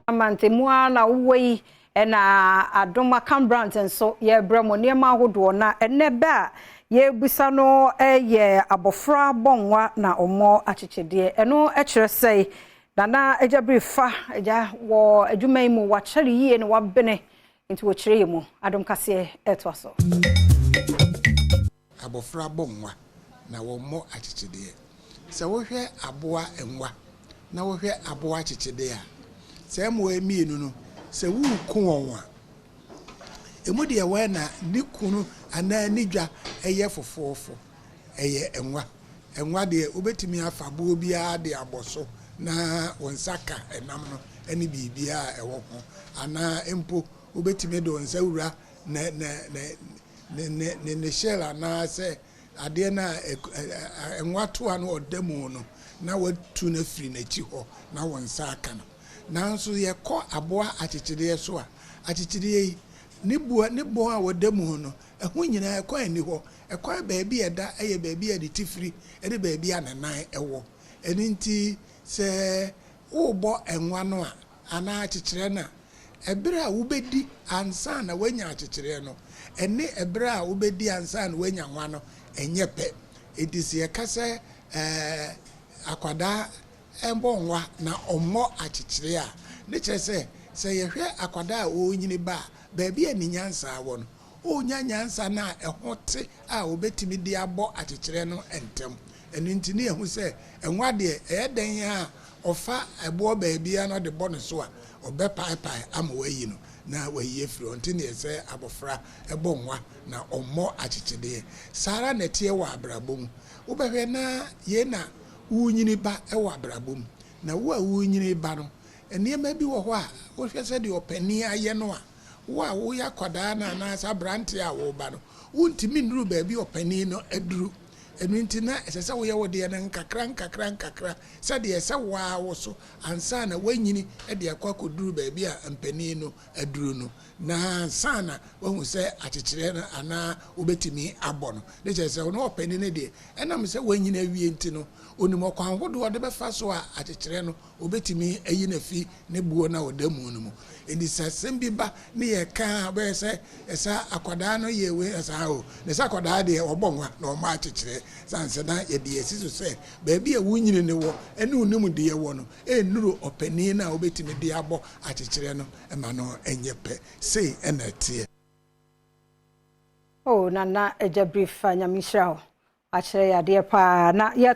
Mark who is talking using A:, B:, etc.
A: Mantamu ara na wowɔ yi ɛna Adom Akan nso yɛrebrɛ mo nneɛma ahodoɔ na ɛnɛ bɛ a yɛrebisa no yɛ abɔfra bɔnwa na ɔmmɔ akyekyedeɛ. Ɛno kyerɛ sɛ Nana Agya Birifa agya wɔ adwuma yi mu wakyɛre yie na wabene nti wɔkyerɛ yɛ mu. Adom kaseɛ ɛtoa so.
B: Abɔfra bɔ nwa na wɔmmɔ akyekyedeɛ. Sɛ wohwɛ aboa nwa na wohwɛ aboa akyekyedeɛ a, saa mmoa yi mmienu no, sɛ woreku wɔn a, emu deɛ wɔn na ne kunu anaa ne dwa yɛ fofoofo. Ɛyɛ nwa. Nwa deɛ, wobɛtumi afa boɔ biara de abɔ so na wo nsa ka ɛnam no ne biribiara a ɛwɔ ho. Anaa mpo wobɛtumi de wo nsa wura ne ne ne ne ne ne ne shell anaasɛ adeɛ no a nwa toa no ɔda mu no na watu no afiri n'akyi hɔ na wo nsa aka no. Nanso yɛkɔ aboa akyekyedeɛ so a, akyekyedeɛ yi, ne boa ne bɔn a wɔda mu no, ɛho nyinaa ɛkwan nni hɔ. Ɛkwan baabi a ɛda yɛ baabi a ne ti firi ne baabi a ne nan wɔ. Ɛno nti sɛ worebɔ nwa no a anaa akyekyereɛ no a, ɛberɛ a wobɛdi ansa na woanya akyekyereɛ no, ɛne ɛberɛ a wobɛdi ansa na woanya nwa no nyɛ pɛ. Enti sɛ yɛka sɛ ɛɛ akwadaa mmɔ nwa na ɔmmɔ akyekyere a, ne kyerɛ sɛ, sɛ yɛhwɛ akwadaa a ɔrenyini ba a, baabi a ne nyansa wɔ no, ɔrenya nyansa no a ɛho te a ɔbɛtumi de abɔ akyekyerɛ no ntɛm. Ɛno nti ne yɛhu sɛ nwa deɛ, ɛyɛ dɛn ara a, ɔfa ɛboɔ baabiara na ɔde bɔ ne so a, ɔbɛpaepae ama wayi no na wayi afiri hɔ. Nti ne yɛ sɛ abɔfra bɔ nwa na ɔmmɔ akyekyedeɛ. Saa ara na ɛteɛ wɔ abrabɔ mu. Wobɛhwɛ na yei na worenyini ba wɔ abrabɔ mu. Na wo a worenyini ba no, nneɛma bi wɔ hɔ a wohwɛ sɛdeɛ ɔpanin ayɛ no a, wo a woyɛ akwadaa no anaasɛ aberanteɛ a woreba no, wontumi nnuru baabi a ɔpanin no aduru. Ɛno nti na ɛsɛ sɛ woyɛ wo deɛ no nkakra nkakra nkakra sɛdeɛ ɛsɛ wo ara wo so ansa na woanyini de akɔ akɔduru baabi a mpanin no aduru no. Na ansa na woahu sɛ akyekyereɛ no anaa wobɛtumi abɔ no. Ne kyerɛ sɛ ɔno ɔpanin no deɛ, ɛnam sɛ wanyini awie nti no, ɔnim ɔkwan hodoɔ ɔde bɛfa so a akyekyerɛ no ɔbɛtumi ayi no afi ne buo no a ɔda mu no mu. Enti sɛ asɛm bi ba ne yɛka a, wobɛyɛ sɛ ɛsɛ akwadaa no yɛ wei saa o. Na sɛ akwadaa deɛ ɔbɔ nwa na ɔmmɔ akyekyerɛ. Sane sɛ na yɛde asi so sɛ baabi a wo nyini no wɔ ne wo nimdeɛ wɔ no ɛnnuru ɔpanin no a wobɛtumi de abɔ akyekyerɛ no ma no nyɛ pɛ. Sei na ɛteɛ.
A: Oh Nana Agya Brifa, Nyame nhyira wo. Wakyerɛ yɛ adeɛ paa. Na yɛto